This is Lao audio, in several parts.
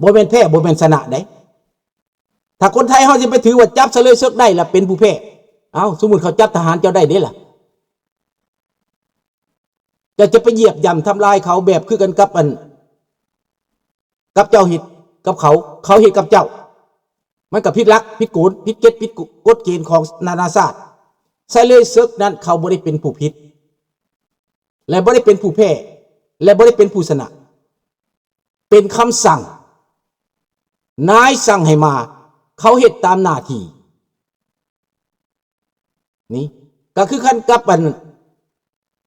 ບໍ່ແມ່ນແພ້ ບໍ່ແມ່ນຊະນະໃດ໋. ຖ້າຄົນໄທເຮົາຊິໄປຖືວ່າຈັບສະເລີຍເສິກໄດ້ລະເປັນຜູ້ແພ້, ເອົ້າ ສົມມຸດເຂົາຈັບທະຫານເຈົ້າໄດ້ເດ້ລະ, ເຈົ້າຈະໄປຢຽບຢ່ຳທຳລາຍເຂົາແບບຄືກັນກັບອັນ ກັບເຈົ້າເຮັດກັບເຂົາ ເຂົາເຮັດກັບເຈົ້າ, ມັນກໍຜິດຫຼັກ ຜິດກົນ ຜິດເກດ ຜິດກົດເກນຂອງນານາຊາດ. ສະເລີຍເສິກນັ້ນເຂົາບໍ່ໄດ້ເປັນຜູ້ຜິດ ແລະ ບໍ່ໄດ້ເປັນຜູ້ແພ້ ແລະ ບໍ່ໄດ້ເປັນຜູ້ຊະນະ. ເປັນຄຳສັ່ງ, ນາຍສັ່ງໃຫ້ມາ, ເຂົາເຮັດຕາມໜ້າທີ່. ນີ້ກໍຄືກັນກັບອັນ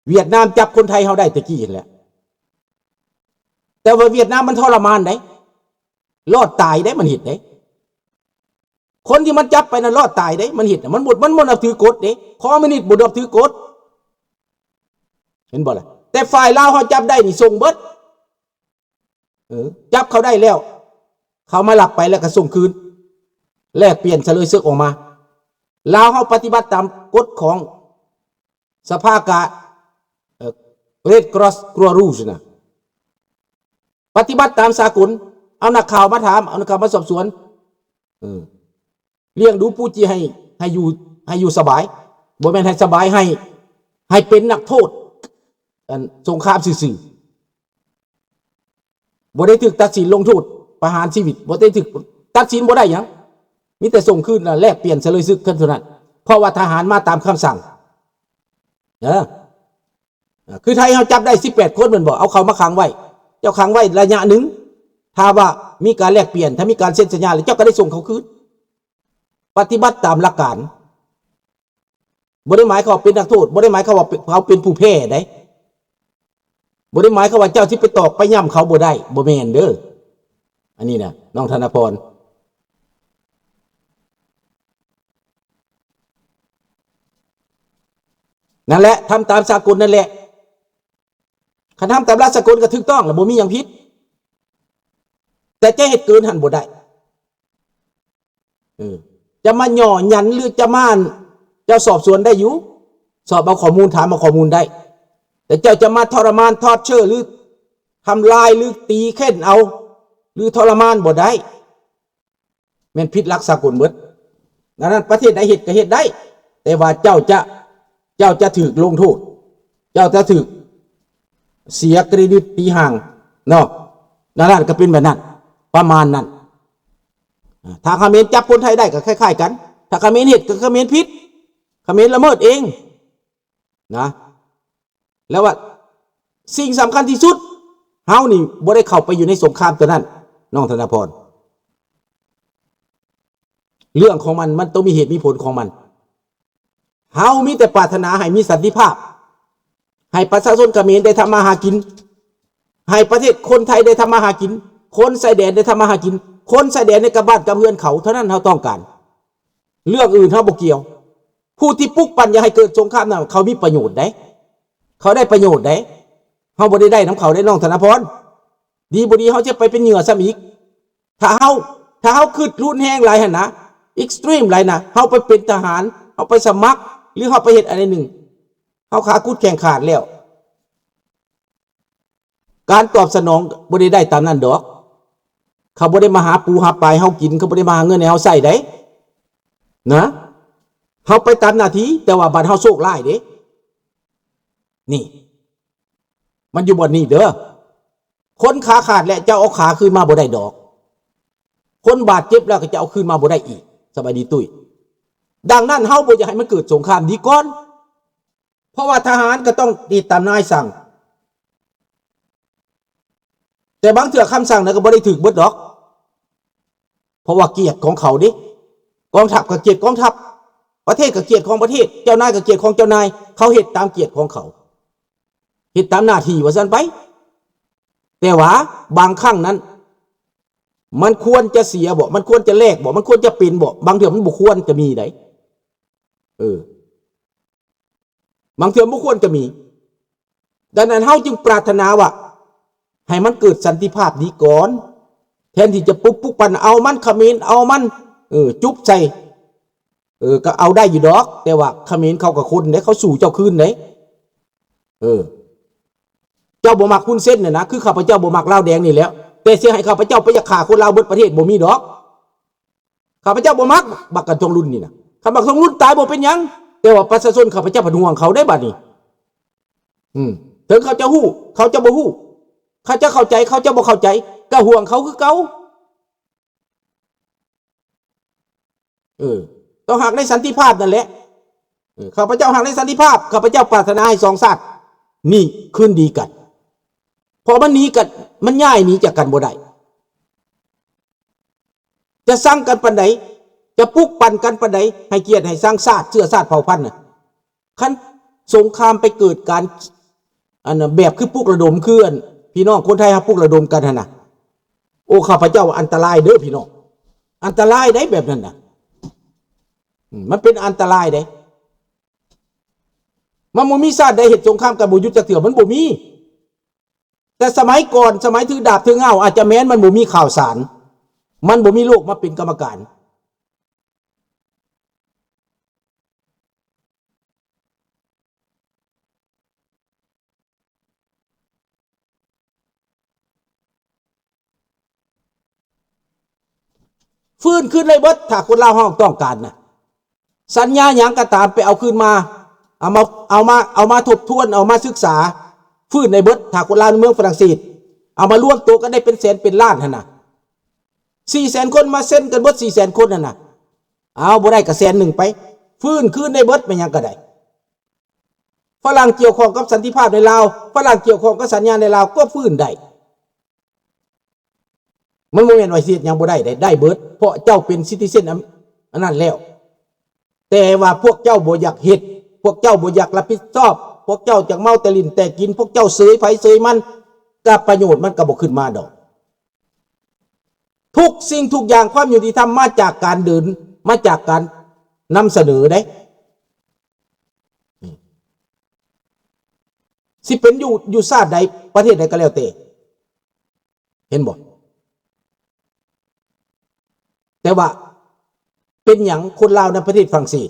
ຫວຽດນາມຈັບຄົນໄທເຮົາໄດ້ແຕ່ກີ້ຫັ້ນແຫຼະ, ແຕ່ວ່າຫວຽດນາມມັນທໍລະມານເດ້, ລອດຕາຍເດ້ ມັນເຮັດເດ້. ຄົນທີ່ມັນຈັບໄປນັ້ນລອດຕາຍເດ້ ມັນເຮັດນະ, ມັນບໍ່ ມັນບໍ່ນັບຖືກົດເດ້, ຄອມມິວນິດບໍ່ນັບຖືກົດ ເຫັນບໍ່ລະ? ແຕ່ຝ່າຍລາວເຮົາຈັບໄດ້ນີ້ສົ່ງເບິດ. ເອີ ຈັບເຂົາໄດ້ແລ້ວ ເຂົາມາລັກໄປແລ້ວກໍສົ່ງຄືນ ແລກປ່ຽນສະເລີຍເສິກອອກມາ. ລາວເຮົາປະຕິບັດຕາມກົດຂອງສະພາກາ ເອີ Red Cross Croix Rouge ນະ, ປະຕິບັດຕາມສາກົນ. ເອົານັກຂ່າວມາຖາມ ເອົານັກຂ່າວມາສອບສວນ. ເອີ ລ້ຽງດູປູຈີໃຫ້ ໃຫ້ຢູ່ ໃຫ້ຢູ່ສະບາຍ, ບໍ່ແມ່ນໃຫ້ສະບາຍ ໃຫ້ ໃຫ້ເປັນນັກໂທດ ອັນ ສົງຄາມຊື່ໆ, ບໍ່ໄດ້ຖືກຕັດສິນລົງໂທດປະຫານຊີວິດ, ບໍ່ໄດ້ຖືກຕັດສິນ ບໍ່ໄດ້ຫຍັງ, ມີແຕ່ສົ່ງຄືນ ແລະ ແລກປ່ຽນສະເລີຍເສິກເທົ່ານັ້ນ, ເພາະວ່າທະຫານມາຕາມຄຳສັ່ງ. ເອີ ຄືໄທເຮົາຈັບໄດ້ສິບແປດຄົນແມ່ນບໍ່? ເອົາເຂົາມາຂັງໄວ້, ເຈົ້າຂັງໄວ້ໄລຍະໜຶ່ງ, ຖ້າວ່າມີການແລກປ່ຽນ, ຖ້າມີການເຊັນສັນຍາແລ້ວ ເຈົ້າກໍໄດ້ສົ່ງເຂົາຄືນ. ປະຕິບັດຕາມຫຼັກການ, ບໍ່ໄດ້ໝາຍຄວາມວ່າເປັນນັກໂທດ, ບໍ່ໄດ້ໝາຍຄວາມວ່າເປັນ ເຂົາເປັນຜູ້ແພ້ໃດ໋, ບໍ່ໄດ້ໝາຍຄວາມວ່າເຈົ້າຊິໄປຕອກໄປຫຍ້ຳເຂົາບໍ່ໄດ້, ບໍ່ແມ່ນເດີ. ອັນນີ້ນະ ນ້ອງທະນະພອນ, ນັ້ນແຫຼະ ທຳຕາມສາກົນນັ້ນແຫຼະ. ຄັນທຳຕາມຫຼັກສາກົນກໍຖືກຕ້ອງແລ້ວ ບໍ່ມີຫຍັງຜິດ, ແຕ່ຈະເຮັດເກີນຫັ້ນບໍ່ໄດ້. ເອີ ຈະມາຫຍໍ້ຫຍັນ ຫຼື ຈະມາ ເຈົ້າສອບສວນໄດ້ຢູ່, ສອບເອົາຂໍ້ມູນ ຖາມເອົາຂໍ້ມູນໄດ້, ແຕ່ເຈົ້າຈະມາທໍລະມານ torture ຫຼື ທຳລາຍ ຫຼື ຕີເຂັ່ນເອົາ ຫຼື ທໍລະມານບໍ່ໄດ້, ແມ່ນຜິດຫຼັກສາກົນເບິດ. ດັ່ງນັ້ນ ປະເທດໃດເຮັດກໍເຮັດໄດ້, ແຕ່ວ່າເຈົ້າຈະ ເຈົ້າຈະຖືກລົງໂທດ, ເຈົ້າຈະຖືກເສຍເຄຣດິດຕີຫ່າງເນາະ. ນັ້ນ ນັ້ນກໍເປັນແບບນັ້ນ ປະມານນັ້ນ. ອາ ຖ້າຂະເໝນຈັບຄົນໄທໄດ້ກໍຄ້າຍໆກັນ, ຖ້າຂະເໝນເຮັດກໍຂະເໝນຜິດ, ຂະເໝນລະເມີດເອງນະ. ແລ້ວວ່າສິ່ງສຳຄັນທີ່ສຸດ ເຮົານີ້ບໍ່ໄດ້ເຂົ້າໄປຢູ່ໃນສົງຄາມຕົວນັ້ນ ນ້ອງທະນະພອນ. ເລື່ອງຂອງມັນ ມັນຕ້ອງມີເຫດມີຜົນຂອງມັນ. ເຮົາມີແຕ່ປາດຖະໜາໃຫ້ມີສັນຕິພາບ, ໃຫ້ປະຊາຊົນຂະເໝນໄດ້ທຳມາຫາກິນ, ໃຫ້ປະເທດຄົນໄທໄດ້ທຳມາຫາກິນ, ຄົນຊາຍແດນໄດ້ທຳມາຫາກິນ, ຄົນຊາຍແດນໄດ້ກັບບ້ານກັບເຮືອນເຂົາ, ເທົ່ານັ້ນເຮົາຕ້ອງການ. ເລື່ອງອື່ນເຮົາບໍ່ກ່ຽວ. ຜູ້ທີ່ປຸກປັ່ນຢາກໃຫ້ເກີດສົງຄາມນັ້ນ ເຂົາມີປະໂຫຍດໃດ໋, ເຂົາໄດ້ປະໂຫຍດໃດ໋, ເຮົາບໍ່ໄດ້ໄດ້ນຳເຂົາເດ້ ນ້ອງທະນະພອນ. ດີບໍ່ດີເຮົາຈະໄປເປັນເຫຍື່ອຊ້ຳອີກ. ຖ້າເຮົາ ຖ້າເຮົາຄຶດຮຸນແຮງຫຼາຍຫັ້ນນະ, ເອັກສະຕຣີມຫຼາຍນະ, ເຮົາໄປເປັນທະຫານ, ເຮົາໄປສະໝັກ ຫຼື ເຮົາໄປເຮັດອັນໃດໜຶ່ງ, ເຮົາຂາກຸດແຂ້ງຂາດແລ້ວ. ການຕອບສະໜອງບໍ່ໄດ້ໄດ້ຕາມນັ້ນດອກ. ເຂົາບໍ່ໄດ້ມາຫາປູຫາປາໃຫ້ເຮົາກິນ, ເຂົາບໍ່ໄດ້ມາຫາເງິນໃຫ້ເຮົາໃຊ້ໃດ໋ນະ. ເຮົາໄປຕາມໜ້າທີ່, ແຕ່ວ່າບັດເຮົາໂຊກຮ້າຍເດ້. ນີ້ ມັນຢູ່ບ່ອນນີ້ເດີ. ຄົນຂາຂາດແລ້ວ ເຈົ້າເອົາຂາຄືນມາບໍ່ໄດ້ດອກ. ຄົນບາດເຈັບແລ້ວກໍຈະເອົາຄືນມາບໍ່ໄດ້ອີກ. ສະບາຍດີຕຸ້ຍ. ດັ່ງນັ້ນ ເຮົາບໍ່ຢາກໃຫ້ມັນເກີດສົງຄາມ ດີກ່ອນ. ເພາະວ່າທະຫານກໍຕ້ອງເຮັດຕາມນາຍສັ່ງ, ແຕ່ບາງເທື່ອຄຳສັ່ງນັ້ນກໍບໍ່ໄດ້ຖືກເບິດດອກ, ເພາະວ່າກຽດຂອງເຂົາເດ້, ກອງທັບກໍກຽດກອງທັບ, ປະເທດກໍກຽດຂອງປະເທດ, ເຈົ້ານາຍກໍກຽດຂອງເຈົ້ານາຍ, ເຂົາເຮັດຕາມກຽດຂອງເຂົາ, ເຮັດຕາມໜ້າທີ່ວ່າຊັ້ນໄປ. ແຕ່ວ່າບາງຄັ້ງນັ້ນ ມັນຄວນຈະເສຍບໍ? ມັນຄວນຈະແລກບໍ? ມັນຄວນຈະເປັນບໍ? ບາງເທື່ອມັນບໍ່ຄວນຈະມີໃດ໋. ເອີ ບາງເທື່ອບໍ່ຄວນຈະມີ. ດັ່ງນັ້ນເຮົາຈຶ່ງປາດຖະໜາວ່າ ໃຫ້ມັນເກີດສັນຕິພາບດີກ່ອນ, ແທນທີ່ຈະປຸກ ປຸກປັ່ນ ເອົາມັນຂະເໝນ ເອົາມັນ ເອີ ຈຸບໃສ່ ເອີ ກໍເອົາໄດ້ຢູ່ດອກ, ແຕ່ວ່າຂະເໝນເຂົາກໍຄົນເດ້, ເຂົາສູ້ເຈົ້າຄືນເດ້. ເອີ ເຈົ້າບໍ່ມັກຮຸນເຊັນນະນະ, ຄືຂ້າພະເຈົ້າບໍ່ມັກລາວແດງນີ້ແຫຼ້ວ. ແຕ່ຊິໃຫ້ຂ້າພະເຈົ້າໄປຢາກຂ້າຄົນລາວເບິດປະເທດ ບໍ່ມີດອກ. ຂ້າພະເຈົ້າບໍ່ມັກບັກກັນທອງລຸນນີ້ນະ. ຄັນບັກທອງລຸນຕາຍບໍ່ເປັນຫຍັງ, ແຕ່ວ່າປະຊາຊົນຂ້າພະເຈົ້າພັດຫ່ວງເຂົາໄດ໋ບາດນີ້. ອືມ ເຖິງເຂົາຈະຮູ້ ເຂົາຈະບໍ່ຮູ້, ເຂົາຈະເຂົ້າໃຈ ເຂົາຈະບໍ່ເຂົ້າໃຈ ກໍຫ່ວງເຂົາຄືເກົ່າ. ເອີ ຕ້ອງຮັກໃນສັນຕິພາບນັ້ນແຫຼະ. ເອີ ຂ້າພະເຈົ້າຮັກໃນສັນຕິພາບ, ຂ້າພະເຈົ້າປາດຖະໜາໃຫ້ສອງຊາດນີ້ຄືນດີກັນ. ເພາະມັນໜີກັນ, ມັນຍ້າຍໜີຈາກກັນບໍ່ໄດ້. ຈະຊັງກັນປານໃດ, ຈະປຸກປັ່ນກັນປານໃດ, ໃຫ້ກຽດໃຫ້ຊັງຊາດ, ເຊື້ອຊາດເຜົ່າພັນນະ. ຄັນສົງຄາມໄປເກີດການ ອັນນະ ແບບຄືປຸກລະດົມ ຄື ອັນ ພີ່ນ້ອງຄົນໄທເຮົາປຸກລະດົມກັນຫັ້ນນະ, ໂອ້ ຂ້າພະເຈົ້າວ່າອັນຕະລາຍເດີພີ່ນ້ອງ, ອັນຕະລາຍໄດ໋ແບບນັ້ນນະ. ອືມ ມັນເປັນອັນຕະລາຍເດ້. ມັນບໍ່ມີຊາດໃດເຮັດສົງຄາມກັນບໍ່ຢຸດຈັກເທື່ອ, ມັນບໍ່ມີ. ແຕ່ສະໄໝກ່ອນ, ສະໄໝຖືດາບຖືເງົ້າ, ອາດຈະແມ່ນມັນບໍ່ມີຂ່າວສານ, ມັນບໍ່ມີໂລກມາເປັນກຳມະການ. ຟື້ນຄືນໄດ້ເບິດ ຖ້າຄົນລາວເຮົາຕ້ອງການນະ. ສັນຍາຫຍັງກໍຕາມ ໄປເອົາຄືນມາ, ເອົາມາ ເອົາມາ ເອົາມາທົບທວນ, ເອົາມາສຶກສາ, ຟື້ນໄດ້ເບິດ. ຖ້າຄົນລາວໃນເມືອງຝຣັ່ງເສດ ເອົາມາລວມໂຕກັນໄດ້ເປັນແສນເປັນລ້ານຫັ້ນນະ, ສີ່ແສນຄົນມາເຊັນກັນເບິດ ສີ່ແສນຄົນຫັ້ນນະ, ເອົາ ບໍ່ໄດ້ກໍແສນໜຶ່ງໄປ, ຟື້ນຄືນໄດ້ເບິດ ແມ່ນຫຍັງກໍໄດ້. ຝຣັ່ງກ່ຽວຂ້ອງກັບສັນຕິພາບໃນລາວ, ຝຣັ່ງກ່ຽວຂ້ອງກັບສັນຍາໃນລາວ ກໍຟື້ນໄດ້. ມັນບໍ່ແມ່ນວ່າຊິເຮັດຫຍັງບໍ່ໄດ້ເດ້, ໄດ້ເບິດ, ເພາະເຈົ້າເປັນຊິຕິເຊັນ ອຳ ອັນນັ້ນແລ້ວ. ແຕ່ວ່າພວກເຈົ້າບໍ່ຢາກເຮັດ, ພວກເຈົ້າບໍ່ຢາກຮັບຜິດຊອບ, ພວກເຈົ້າຢາກເມົາແຕ່ຫຼິ້ນແຕ່ກິນ, ພວກເຈົ້າເສີຍໃຜເສີຍມັນ, ກັບປະໂຫຍດມັນກໍບໍ່ຂຶ້ນມາດອກ. ທຸກສິ່ງທຸກຢ່າງ ຄວາມຍຸຕິທຳມາຈາກການເດີນ, ມາຈາກການນຳສະເໜີເດ້. ຊິເປັນຢູ່ ຢູ່ຊາດໃດ ປະເທດໃດກໍແລ້ວແຕ່ ເຫັນບໍ່? ແຕ່ວ່າເປັນຫຍັງຄົນລາວໃນປະເທດຝຣັ່ງເສດ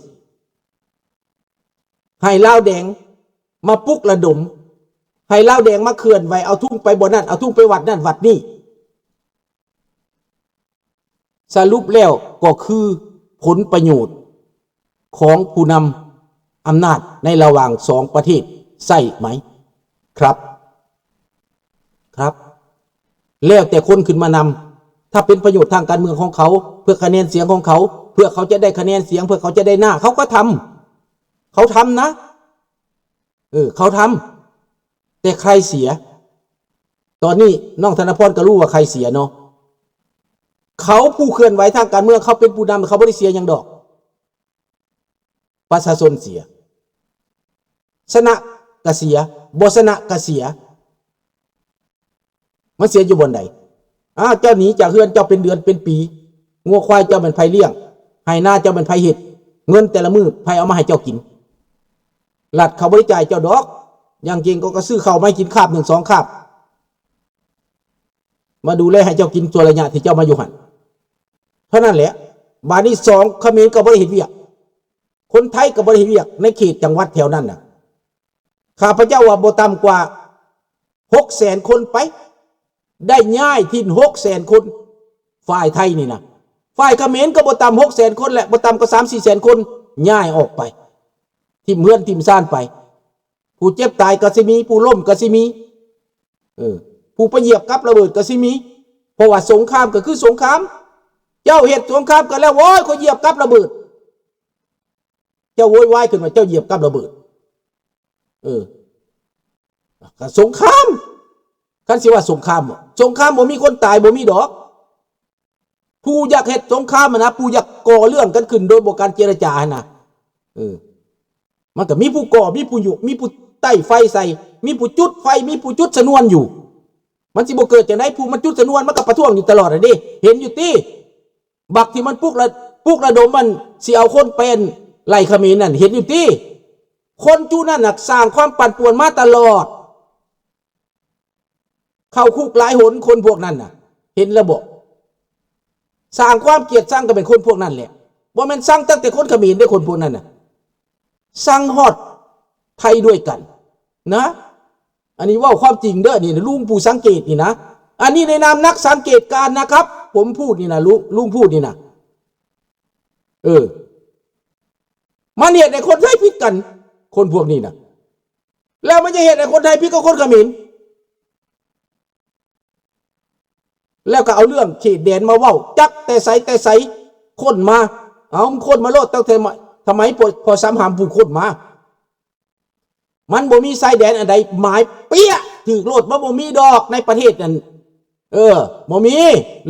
ໃຫ້ລາວແດງມາປຸກລະດົມ, ໃຫ້ລາວແດງມາເຄື່ອນໄຫວ, ເອົາທຸງໄປບ່ອນນັ້ນ, ເອົາທຸງໄປວັດນັ້ນວັດນີ້. ສະຫຼຸບແລ້ວກໍຄືຜົນປະໂຫຍດຂອງຜູ້ນຳອຳນາດໃນລະຫວ່າງສອງປະເທດ ໃຊ່ໄໝ? ຄັບ ຄັບ ແລ້ວແຕ່ຄົນຂຶ້ນມານຳ. ຖ້າເປັນປະໂຫຍດທາງການເມືອງຂອງເຂົາ, ເພື່ອຄະແນນສຽງຂອງເຂົາ, ເພື່ອເຂົາຈະໄດ້ຄະແນນສຽງ, ເພື່ອເຂົາຈະໄດ້ໜ້າ, ເຂົາກໍທຳ. ເຂົາທຳນະ. ເອີ ເຂົາທຳ. ແຕ່ໃຄເສຍ? ຕອນນີ້ນ້ອງທະນະພອນກໍຮູ້ວ່າໃຄເສຍເນາະ. ເຂົາຜູ້ເຄື່ອນໄຫວທາງການເມືອງ, ເຂົາເປັນຜູ້ນຳ, ເຂົາບໍ່ໄດ້ເສຍຫຍັງດອກ. ປະຊາຊົນເສຍ. ຊະນະກະເສຍ, ບໍ່ຊະນະກະເສຍ. ມັນເສຍຢູ່ບ່ອນໃດ? ອ້າວ ເຈົ້າໜີຈາກເຮືອນເຈົ້າເປັນເດືອນເປັນປີ, ງົວຄວາຍເຈົ້າແມ່ນໃຜລ້ຽງ? ໄຮ່ນາເຈົ້າແມ່ນໃຜເຮັດ? ເງິນແຕ່ລະມື້ໃຜເອົາມາໃຫ້ເຈົ້າກິນ? ລັດເຂົາບໍ່ໄດ້ຈ່າຍເຈົ້າດອກ, ຢ່າງເກັ່ງກໍ ກໍຊື້ເຂົ້າມາໃຫ້ກິນຄາບໜຶ່ງສອງຄາບ, ມາດູແລໃຫ້ເຈົ້າກິນຊົ່ວໄລຍະທີ່ເຈົ້າມາຢູ່ຫັ້ນ. ເທົ່ານັ້ນແຫຼະ. ບາດນີ້ສອງ ຂະເໝນກໍບໍ່ໄດ້ເຮັດວຽກ, ຄົນໄທກໍບໍ່ໄດ້ເຮັດວຽກໃນເຂດຈັງຫວັດແຖວນັ້ນນະ. ຂ້າພະເຈົ້າວ່າບໍ່ຕ່ຳກວ່າຫົກແສນຄົນໄປ, ໄດ້ຍ້າຍຖິ່ນຫົກແສນຄົນ, ຝ່າຍໄທນີ້ນະ. ຝ່າຍຂະເໝນກໍບໍ່ຕ່ຳຫົກແສນຄົນແຫຼະ, ບໍ່ຕ່ຳກວ່າສາມສີ່ແສນຄົນ ຍ້າຍອອກໄປ, ຖິ້ມເຮືອນຖິ້ມຊານໄປ. ຜູ້ເຈັບຕາຍກໍຊິມີ, ຜູ້ລົ້ມກໍຊິມີ, ເອີ ຜູ້ໄປຢຽບກັບລະເບີດກໍຊິມີ. ເພາະວ່າສົງຄາມກໍຄືສົງຄາມ, ເຈົ້າເຮັດສົງຄາມກັນແລ້ວ, ໂອ້ຍ ຂ້ອຍຢຽບກັບລະເບີດ. ເຈົ້າໂວຍວາຍຂຶ້ນວ່າເຈົ້າຢຽບກັບລະເບີດ. ເອີ ກໍສົງຄາມ, ຄັນຊິວ່າສົງຄາມບໍ? ສົງຄາມບໍ່ມີຄົນຕາຍ, ບໍ່ມີດອກ. ຜູ້ຢາກເຮັດສົງຄາມຫັ້ນນະ, ຜູ້ຢາກກໍ່ເລື່ອງກັນຂຶ້ນໂດຍບໍ່ການເຈລະຈາຫັ້ນນະ. ເອີ ມັນກໍມີຜູ້ກໍ່, ມີຜູ້ຍຸ, ມີຜູ້ໄຕ້ໄຟໃສ່, ມີຜູ້ຈຸດໄຟ, ມີຜູ້ຈຸດຊະນວນຢູ່. ມັນຊິບໍ່ເກີດຈັ່ງໃດ? ຜູ້ມັນຈຸດຊະນວນ ມັນກໍປະທ້ວງຢູ່ຕະຫຼອດຫັ້ນເດ້, ເຫັນຢູ່ຕິ? ບັກທີ່ມັນປຸກລະ ປຸກລະດົມມັນຊິເອົາຄົນໄປໄລ່ຂະເໝນນັ້ນ ເຫັນຢູ່ຕິ? ຄົນຈຸນັ້ນນະ ສ້າງຄວາມປັ່ນປ່ວນມາຕະຫຼອດ, ເຂົ້າຄຸກຫຼາຍຫົນ ຄົນພວກນັ້ນນະ, ເຫັນແລ້ວບໍ? ສ້າງຄວາມກຽດຊັງກໍເປັນຄົນພວກນັ້ນແຫຼະ, ບໍ່ແມ່ນຊັງຕັ້ງແຕ່ຄົນຂະເໝນເດ້ ຄົນພວກນັ້ນນະ, ຊັງຮອດໄທດ້ວຍກັນນະ. ອັນນີ້ເວົ້າຄວາມຈິງເດີ, ນີ້ລຸງຜູ້ສັງເກດນີ້ນະ, ອັນນີ້ໃນນາມນັກສັງເກດການນະຄັບ ຜົມພູດນີ້ນະ ລຸງ ລຸງພູດນີ້ນະ ເອີ ມັນເຮັດໃຫ້ຄົນໄທຜິດກັນ ຄົນພວກນີ້ນະ ແລ້ວມັນຈະເຮັດໃຫ້ຄົນໄທຜິດກັບຄົນຂະເໝນ ແລ້ວກໍເອົາເລື່ອງເຂດແດນມາເວົ້າ ຈັກແຕ່ໃສແຕ່ໃສ ຄົ້ນມາ ເອົາ ມັນຄົ້ນມາໂລດ ຕັ້ງແຕ່ສະໄໝ ສະໄໝພໍ່ ພໍ່ສາມຫາມພຸ້ນຄົ້ນມາ ມັນບໍ່ມີຊາຍແດນອັນໃດໝາຍເປຍ ຖືກໂລດ ມັນບໍ່ມີດອກໃນປະເທດນັ້ນ ເອີ ບໍ່ມີ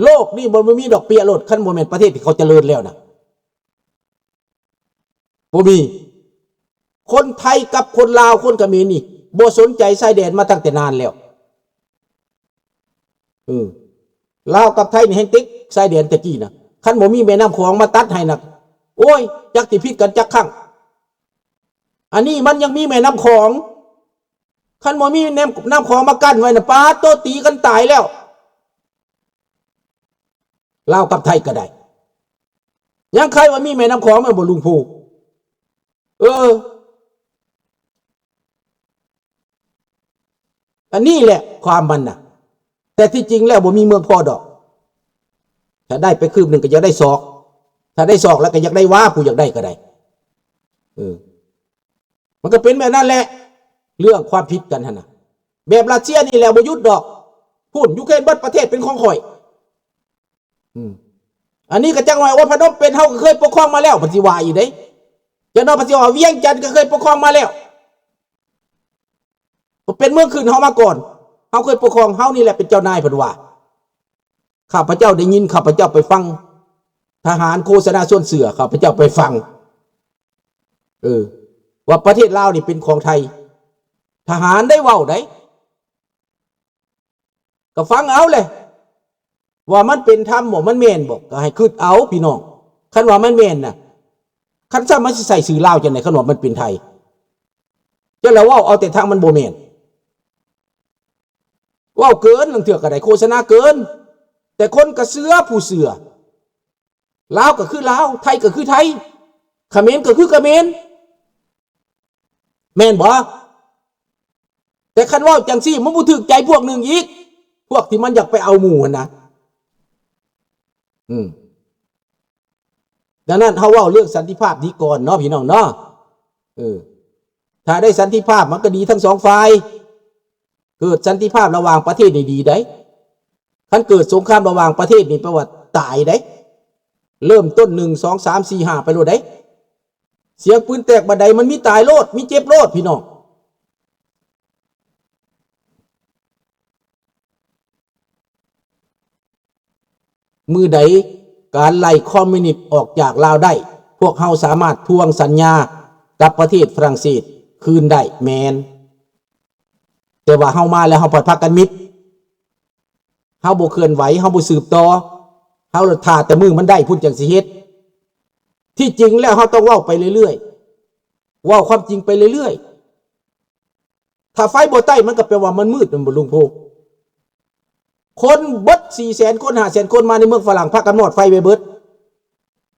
ໂລກນີ້ບໍ່ ບໍ່ມີດອກ ເປຍໂລດ ຄັນບໍ່ແມ່ນປະເທດທີ່ເຂົາຈະເລີນແລ້ວນະ ບໍ່ມີ ຄົນໄທກັບຄົນລາວ ຄົນຂະເໝນນີ້ ບໍ່ສົນໃຈຊາຍແດນມາຕັ້ງແຕ່ນານແລ້ວ ເອີ ລາວກັບໄທນີ້ແຮ່ງຕິດຊາຍແດນແຕ່ກີ້ນະ ຄັນບໍ່ມີແມ່ນ້ຳຂອງມາຕັດໃຫ້ນະ ໂອ້ຍ ຈັກຊິຜິດກັນຈັກຄັ້ງ ອັນນີ້ມັນຍັງມີແມ່ນ້ຳຂອງ ຄັນບໍ່ມີແມ່ນ້ຳຂອງມາກັ້ນໄວ້ນະ ປາດໂຕ ຕີກັນຕາຍແລ້ວ ລາວກັບໄທກໍໄດ້ ຍັງໃຄວ່າມີແມ່ນ້ຳຂອງແມ່ນບໍ່ ລຸງພູ? ເອີ ອັນນີ້ແຫຼະຄວາມມັນນະ ແຕ່ທີ່ຈິງແລ້ວບໍ່ມີເມືອງພໍດອກ ຖ້າໄດ້ໄປຄືບໜຶ່ງກໍຢາກໄດ້ສອກ ຖ້າໄດ້ສອກແລ້ວກໍຢາກໄດ້ວາ ຜູ້ຢາກໄດ້ກໍໄດ້ ເອີ ມັນກໍເປັນແບບນັ້ນແຫຼະ ເລື່ອງຄວາມຜິດກັນຫັ້ນນະ ແບບຣັດເຊຍນີ້ແຫຼະບໍ່ຢຸດດອກ ພຸ້ນ ຢູເຄຣນເບິດປະເທດເປັນຂອງຂ້ອຍ ອືມ ອັນນີ້ກໍຈັກໜ້ອຍ ໂອ້ຍ ພະນົມເປັນເຮົາກໍເຄີຍປົກຄອງມາແລ້ວ ເພິ່ນຊິວ່າອີກເດ້ ຈັກໜ້ອຍເພິ່ນຊິວ່າວຽງຈັນກໍເຄີຍປົກຄອງມາແລ້ວ ເປັນເມືອງຂຶ້ນເຮົາມາກ່ອນ ເຮົາເຄີຍປົກຄອງ ເຮົານີ້ແຫຼະເປັນເຈົ້ານາຍ ເພິ່ນວ່າ ຂ້າພະເຈົ້າໄດ້ຍິນ ຂ້າພະເຈົ້າໄປຟັງ ທະຫານໂຄສະນາຊວນເຊື່ອ ຂ້າພະເຈົ້າໄປຟັງ ເອີ ວ່າປະເທດລາວນີ້ເປັນຂອງໄທ ທະຫານໄດ້ເວົ້າໄດ ກໍຟັງເອົາແຫຼະ ວ່າມັນເປັນທຳບໍ່ ມັນແມ່ນບໍ່ ກໍໃຫ້ຄິດເອົາພີ່ນ້ອງ ຄັນວ່າມັນແມ່ນນະ ຄັນຊັ້ນມັນຊິໃສ່ຊື່ລາວຈັ່ງໃດ ຄັນວ່າມັນເປັນໄທ ຈັ່ງລະເວົ້າເອົາແຕ່ທາງມັນບໍ່ແມ່ນ ເວົ້າເກີນ ລາງເທື່ອກໍໄດ້ໂຄສະນາເກີນ ແຕ່ຄົນກໍເຊື່ອ ຜູ້ເຊື່ອ ລາວກໍຄືລາວ ໄທກໍຄືໄທ ຂະເໝນກໍຄືຂະເໝນ ແມ່ນບໍ່? ແຕ່ຄັນເວົ້າຈັ່ງຊີ້ ມັນບໍ່ຖືກໃຈພວກໜຶ່ງອີກ ພວກທີ່ມັນຢາກໄປເອົາໝູ່ຫັ້ນນະ ອືມ ດັ່ງນັ້ນເຮົາເວົ້າເລື່ອງສັນຕິພາບດີກ່ອນເນາະ ພີ່ນ້ອງເນາະ ເອີ ຖ້າໄດ້ສັນຕິພາບມັນກໍດີທັງສອງຝ່າຍ ເກີດສັນຕິພາບລະຫວ່າງປະເທດນີ້ດີໃດ໋ ຄັນເກີດສົງຄາມລະຫວ່າງປະເທດນີ້ແປວ່າຕາຍໃດ໋ ເລີ່ມຕົ້ນ ໜຶ່ງ ສອງ ສາມ ສີ່ ຫ້າ ໄປໂລດໃດ໋ ສຽງປືນແຕກບາດໃດມັນມີຕາຍໂລດ ມີເຈັບໂລດ ພີ່ນ້ອງ ມື້ໃດການໄລ່ຄອມມິວນິດອອກຈາກລາວໄດ້ ພວກເຮົາສາມາດທວງສັນຍາກັບປະເທດຝຣັ່ງເສດຄືນໄດ້ ແມ່ນ ແຕ່ວ່າເຮົາມາແລ້ວເຮົາພັດພາກັນມິດ ເຮົາບໍ່ເຄື່ອນໄຫວ ເຮົາບໍ່ສືບຕໍ່ ເຮົາລະຖ້າແຕ່ມື້ມັນໄດ້ພຸ້ນຈັ່ງຊິເຮັດ ທີ່ຈິງແລ້ວເຮົາຕ້ອງເວົ້າໄປເລື້ອຍໆ ເວົ້າຄວາມຈິງໄປເລື້ອຍໆ ຖ້າໄຟບໍ່ໄຕ້ມັນກໍແປວ່າມັນມືດ ແມ່ນບໍ່ລຸງໂພ? ຄົນເບິດສີ່ແສນຄົນ ຫ້າແສນຄົນມາໃນເມືອງຝຣັ່ງ ພາກັນມອດໄຟໄວ້ເບິດ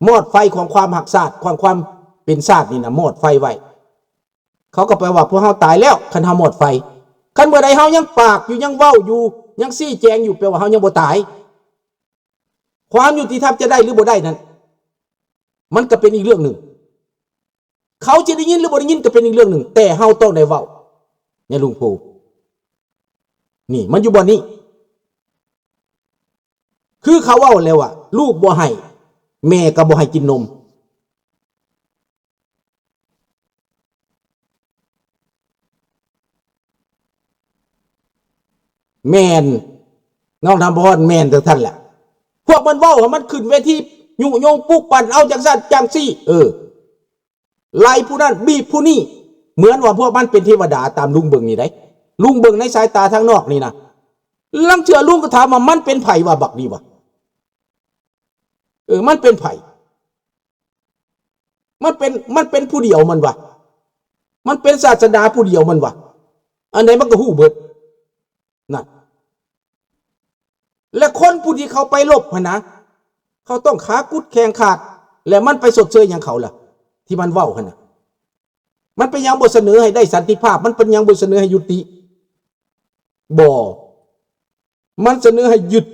ມອດໄຟຂອງຄວາມຮັກຊາດ ຂອງຄວາມເປັນຊາດນີ້ນະ ມອດໄຟໄວ້ ເຂົາກໍແປວ່າພວກເຮົາຕາຍແລ້ວ ຄັນເຮົາມອດໄຟ ຄັນເມື່ອໃດເຮົາຍັງປາກຢູ່ ຍັງເວົ້າຢູ່ ຍັງຊີ້ແຈງຢູ່ ແປວ່າເຮົາຍັງບໍ່ຕາຍ ຄວາມຍຸຕິທຳຈະໄດ້ຫຼືບໍ່ໄດ້ນັ້ນ ມັນກໍເປັນອີກເລື່ອງໜຶ່ງ ເຂົາຈະໄດ້ຍິນຫຼືບໍ່ໄດ້ຍິນກໍເປັນອີກເລື່ອງໜຶ່ງ ແຕ່ເຮົາຕ້ອງໄດ້ເວົ້າ ຍາລຸງໂພ ນີ້ມັນຢູ່ບ່ອນນີ້ ຄືເຂົາເວົ້າແລ້ວວ່າ ລູກບໍ່ໄຫ້ ແມ່ກໍບໍ່ໃຫ້ກິນນົມ ແມ່ນ ນ້ອງທຳພອນ ແມ່ນຈັ່ງຊັ້ນແຫຼະ ພວກມັນເວົ້າໃຫ້ມັນຂຶ້ນເວທີຍຸຍົງປຸກປັ່ນ ເອົາຈັ່ງຊັ້ນຈັ່ງຊີ້ ເອີ ໄລ່ຜູ້ນັ້ນບີບຜູ້ນີ້ ເໝືອນວ່າພວກມັນເປັນເທວະດາຕາມລຸງເບິ່ງນີ້ໄດ໋ ລຸງເບິ່ງໃນສາຍຕາທາງນອກນີ້ນະ ລາງເທື່ອລຸງກໍຖາມວ່າມັນເປັນໃຜວະ ບັກນີ້ວະ ເອີ ມັນເປັນໃຜ ມັນເປັນ ມັນເປັນຜູ້ດຽວມັນວະ ມັນເປັນສາດສະດາຜູ້ດຽວມັນວະ ອັນໃດມັນກໍຮູ້ເບິດ ນັ້ນ ແລະ ຄົນຜູ້ທີ່ເຂົາໄປລົບຫັ້ນນະ ເຂົາຕ້ອງຂາກຸດແຂງຂາດ ແລະ ມັນໄປຊົດເຊີຍຫຍັງເຂົາລະ ທີ່ມັນເວົ້າຫັ້ນນະ ມັນເປັນຫຍັງບໍ່ສະເໜີໃຫ້ໄດ້ສັນຕິພາບ ມັນເປັນຫຍັງບໍ່ສະເໜີໃຫ້ຍຸຕິ ບໍ່ ມັນສະເໜີໃຫ້ຢຸດ